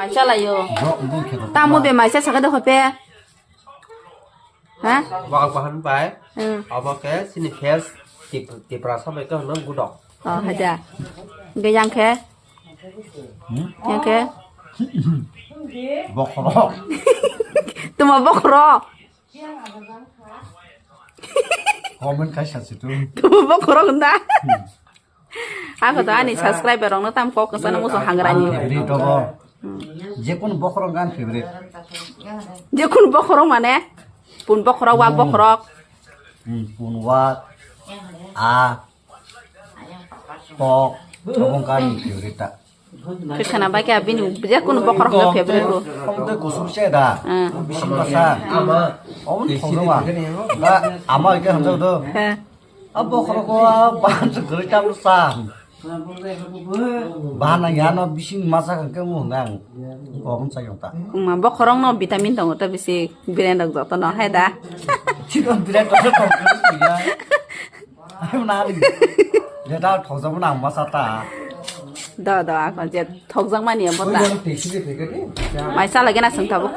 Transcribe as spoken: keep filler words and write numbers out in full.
Mai chalaio. Tamo be mai cha sakha de khope. Ha? Bak bahan bai. Hmm. Abo ke sini face tip-, tipra sabai ke hono gudok. Oh, haja. Ge yang khe? Hmm? Yang khe? Bokhorok. Tuma bokhorok. Comment khai sa situ. Tuma bokhorok hwnda. Hmm. Ako to ani subscriber rokno tam kok kwchangno muchung hangrani. Ang favorite obo. Jekunu bokhorok ang favorite. Jekunu bokhorok mane? Pun bokhorok, wak bokhorok. Hmm, pun wak, a, tok, obo ang favorite ta. Khe khwna bai khe bini jekunu bokhorok hwnba favorite bo. Omo tei kusuk se da. Hmm. Bisi masa. Omo thokjama. Da ama ke hamjak do. He. A bokhorok o a bahan se kwrwi tabuk sa. Bahan ang ya no bising masa khe mo hwnga ang. Omo sa yong ta. Kuma bokhorok no vitamin tongo ta bisi biren rok joto no hai da. Chikon biren rok tong khe ya. Ai na ni. Ya da thokjama na masa ta. Da da ako je thokjak mani abo ta. Mai sa lagi na sung tabo.